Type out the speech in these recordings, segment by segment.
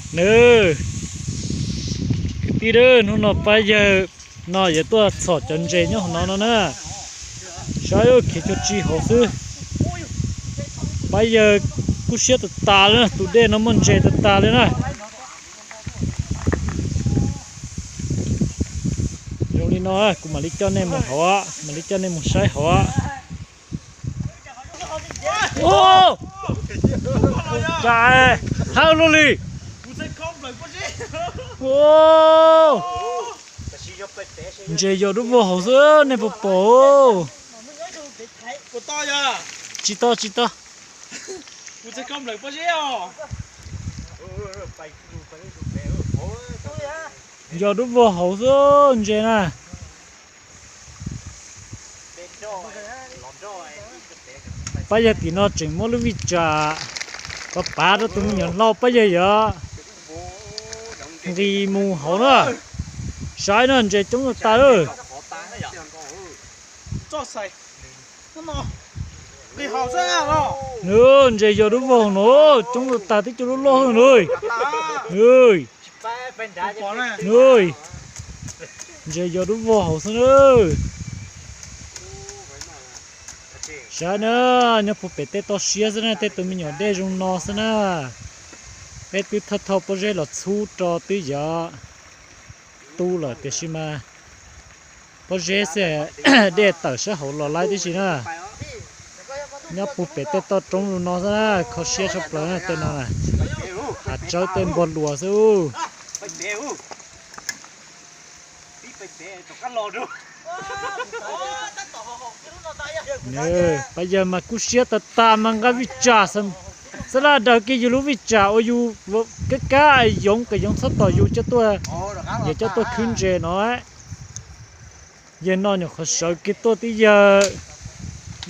Nws, kwv tij, hnub no pab yawg no yuav tuaj txhom cov ntses nyob hauv no no na. Saib, khiav cuag tsi hauv xwb. Pab yawg kub siab tas tas li na, tus dej no muaj ntses tas tas li na. Zoo li no, kuv mam li coj nej mus hauv, mam li coj nej mus saib hauv. Ua cas hawb luaj li. Ntses yog dub vog hauv xwb, nej puas pom? Tsis tau, tsis tau. Yog dub vog hauv xwb ntses na. Pab yawg tim no tseem muab lub vij tsam pav pav rau tus me nyuam hlau pab yawg yom, nqis mus hauv na. Saib na, ntses coob tas tas lawm. Ntses yog dub vog no, coob tas tas, tib co loj loj na. Ntses yog dub vog hauv xwb na. Saib na, nyob puag pem tej toj siab xwb na, tej tus me nyuam dej zoo no xwb na. Peb twb thauj thauj pob zeb los txhub rau twb yuav tu lawm tiam sis mas pob zeb xwb, dej tawm sab hauv los laib tib si na. Nyob puag pem tej toj roob zoo no xwb na, kho siab tshaj plaws na tej no na. Hav tsawb tej npog luas xwb. Pab yawg mas kub siab tas tas mas nqa vij tsam xab laj daws kiag yus lub vij tsam uas yus kab kab yoov kom yoov txhob tom yus coj tuaj, yawg coj tuaj khwb ntses no. Yawg no nyuam qhuav sawv kiag tuaj tib yawg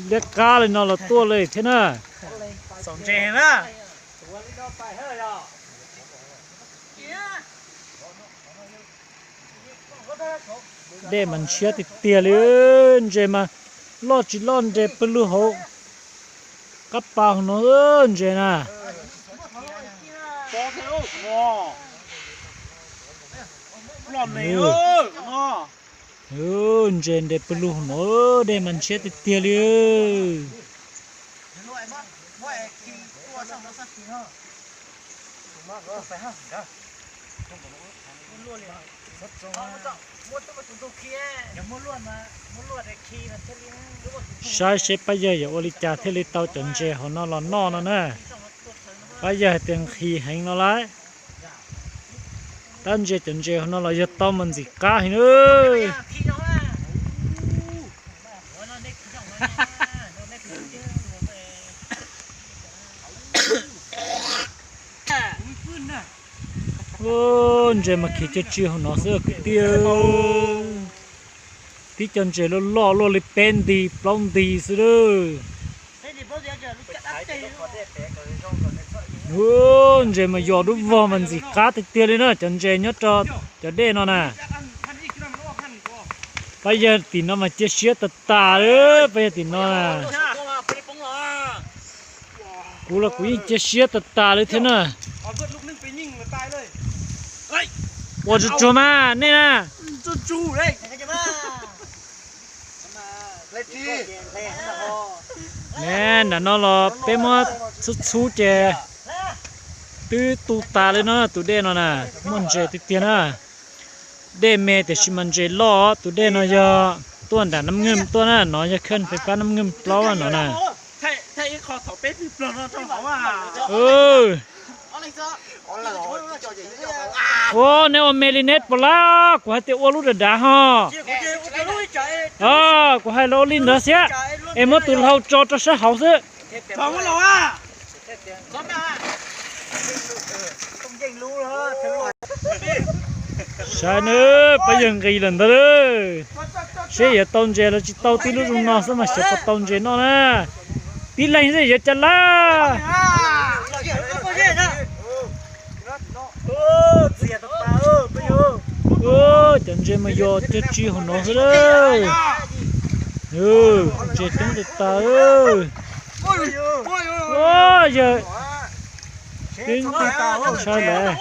liab qab li no los tuaj li thiab na. Dej mas ntshiab tiag tiag li, ntses mas loj tsis loj nres pw lug hauv qab pas hauv no ntses na. Ntses nres pw lug hauv no, dej mas ntshiab tiag tiag li. Saib seb pab yawg yuav ua li cas thiaj li tau cov ntses hauv no los noj no na. Pab yawg hais tias nqhis heev no lawm. Tab ntses cov ntses hauv no los yog tau mas ntxim qab heev na. Ntses mas khiav cuag tsi hauv no xwb kwv tij. Tib co ntses loj loj luaj li peb nti plaub nti xwb lawm. Ntses mas yog dub vog mas ntxim qab tiag tiag li na, cov ntses nyob rau cov dej no na. Pab yawg tim no mas cia siab tas tas li, pab yawg tim no na. Kuv los kuv yeej cia siab tas tas li thiab na. Ua tsuag tsuag mas nej na. Ne, nram no los peb muab txhub txhub ces twb tu tas li no, tus dej no na, muaj ntses tiag tiag na. Dej me tiam sis mas ntses loj, tus dej no yog tuaj nram Nab Nkeej tuaj na, no yog khej fais fab Nab Nkeej plaub no na. Ua, neb ua me li neb puas lab, kuv hais tias ua lub dav dav ho. Kuv hais los ua li ntawd thiab, es muab tus hlau tso rau sab hauv xwb. Saib na, pab yawg nqis lawm ntag lauj. Seb yuav tau ntses los tsis tau, tib lub zoo no xwb mas xyov puas tau ntses noj na. Tib leeg xwb yuav cas lab. Cov ntses mas yog cuag tsi hauv no xwb lawm. Ntses coob tas tas. Yawg, Ntshai lawm.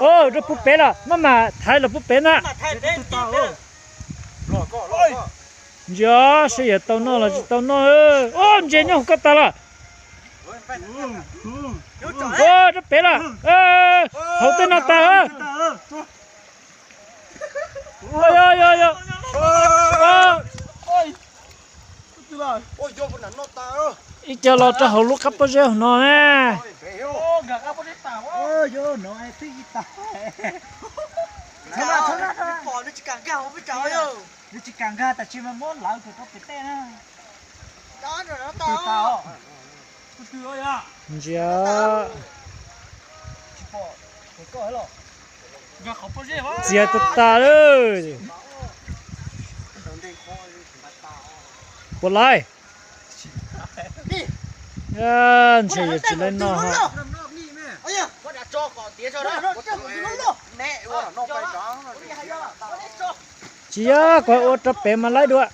Rau pub pem los maj mam thaiv los pub pem na. Ntsia saib yog tau noj los tsis tau noj. Ntses nyob hauv ko tas los. Rau pem los. Hauv tej no tas. Ib co los rau hauv lub qab pob zeb hauv no na. Nws tsis kam nkag tam sis mas muab lawv kawg rau pem tej na. Ntsia. Txias tas tas lawm. Puas laib? Ntshe yuav tsis laib noj ho. Tsis yog, kuv ua rau pem mas laib dua.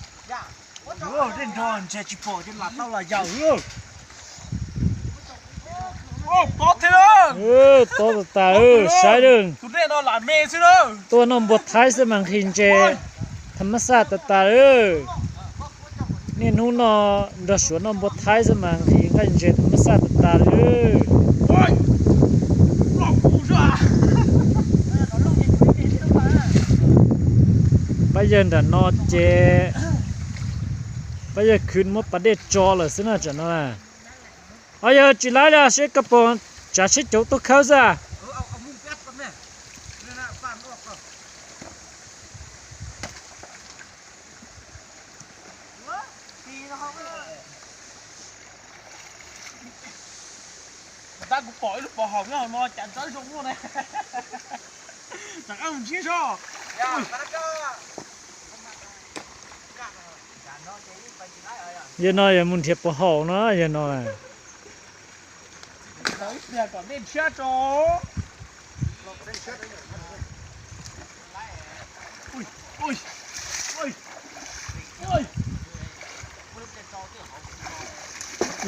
Tob tas tas, saib lawm. Tuaj noj npua thaib xwb mas nqhis ntses tham mab xaj tas tas lawm. Niaj hnub no nrog Suav noj npua thaib xwb mas nqhis nqaij ntses tham mab xaj tas tas lawm. Pab yawg nram no ces pab yawg khwv muab pas dej tso lawm xwb na tam no. Os, yog tsis laib los seb koj puas tsav tsheb caum tuaj khawb xwb. Tab kuv pom ib lub pov haum nyob hauv no cas ntxawv zoo luaj na. Rov qab mus ntsib tso. Yog no yog mus nrhiav pov haum no yog no.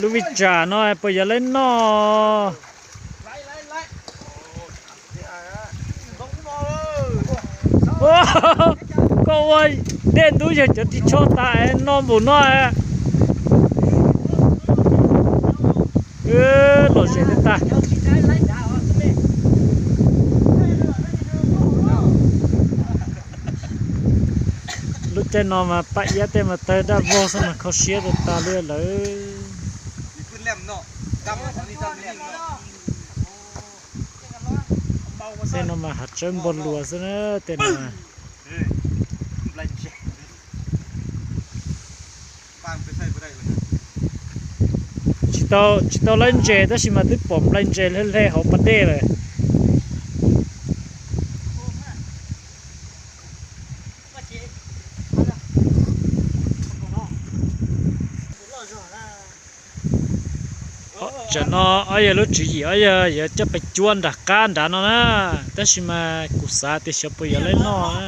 Lub vij tsam no puas yog laib noj? Koj ua dej ntub yawg cov ris tsho tas no npaum no. Lom zem tas tas. Lub caij no mas paj iab tej mas tawg daj vog xwb mas kho siab tas tas li lawm. Tej no mas hav tsawb npog luas xwb na, tej no. Tsis tau, tsis tau laib ntses tab sis mas twb pom nplai ntses hle hle hauv pas dej lawm. Tam no ob yawg lub tswv yim ob yawg yuav coj pes cuab nram qab nrad no na, tab sis mas kuv xav tias xyov puas yog laib noj na.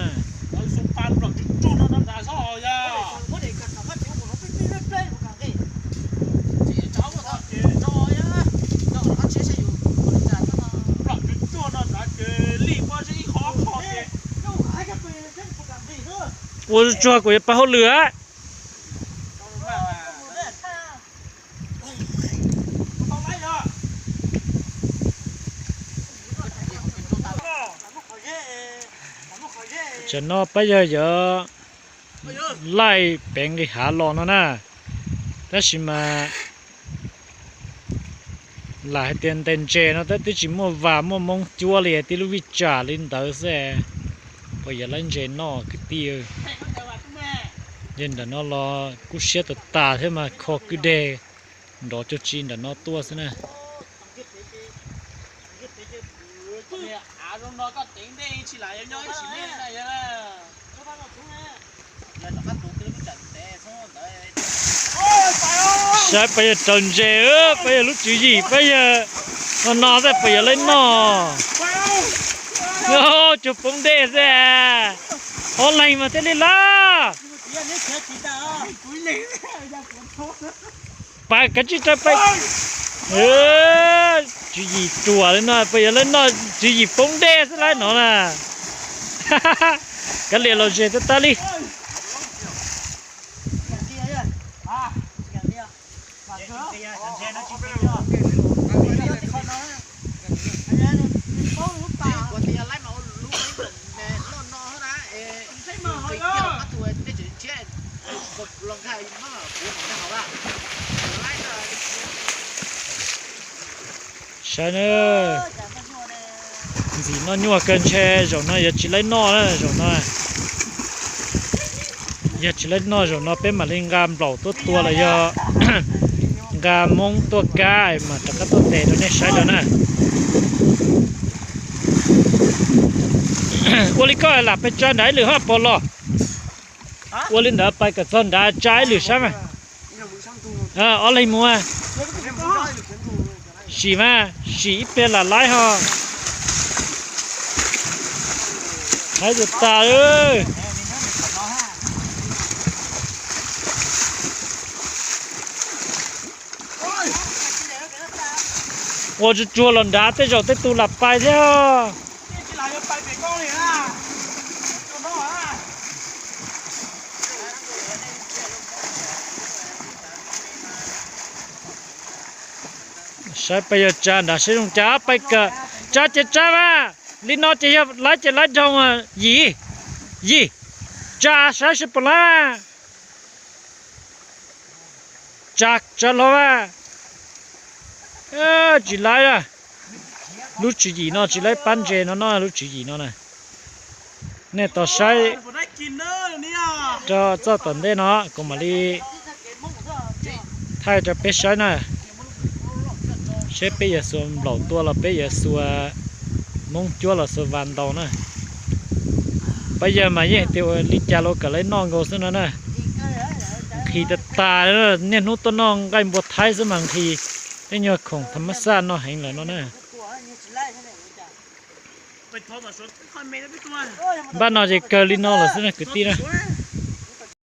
Ua tsuag kuv yuav pab hauj lwm. Tam no pab yawg yuav laij peev nqis hav los no na, tab sis mas lam hais tias ntes ntses no tab twb tsis muaj vas muaj moob cuab li, tib lub vij tsam li ntawd xwb. Puas yog laib ntses noj kwv tij? Yog nram no los kub siab tas tas thiab mas kho kwj deg nrov cuag tsi nram no tuaj xwb na. Saib pab yawg raws ntses, pab yawg lub tswv yim, pab yawg no no xwb puas yog laib noj. Cuag poob dej xwb. Ob leeg mas thiaj li laj. Pais kav tsij tso pais. Tswv yim ruam li no, pais yog lawv noj tswv yim poob dej xwb lawm no na. Kav liam los ze tab tab li. Saib na, ntxim noj nyuaj kawg, ntshe zaum no yuav tsis laib noj na zaum no. Yog tsis laib noj zaum no peb mam li nqa nplaum tuaj tua los yog nqa moob tuaj kab mas rov qab tuaj tes rau nej saib dua na. Ua li koj lam pais tsa nrad ib lwm hab pog los. Ua li ntawd pais kom txog nrad tsa ib lwm saib mas. Ob leeg mus. Sim mas, sim ib pliag lam laib ho. Haib tas tas. Ua tsuag tsuag los nrad tej zaum tej tus lam pais thiab. Saib peb yuav tsa nrad saib zoo cas peb kawm. Tsa ces tsa mas, li no ces yog laib ces laib dhau. Yim, yim, tsa saib seb puas laib mas. Tsa, tsa hlo mas. Tsis laib a. Lub tswv yim no tsis laib pab ntses no no, lub tswv yim no na. Nej tos saib rau txoj tom ntej no kuv mam li thaij rau peb saib na. Seb peb yuav xuas nplaum tua los peb yuav xuas moob cuab los xuas vas ntaus na. Pab yawg mas yeej hais tias ua li cas los kawm laib noj nkaus xwb no na. Nqhis tas tas, niaj hnub tuaj noj nqaij npua thaib xwb mas nqhis, tej nyuag khoom tham mas xaj no heev lawm no na. Npaj no ces kawg li no lawm xwb na kwv tij na.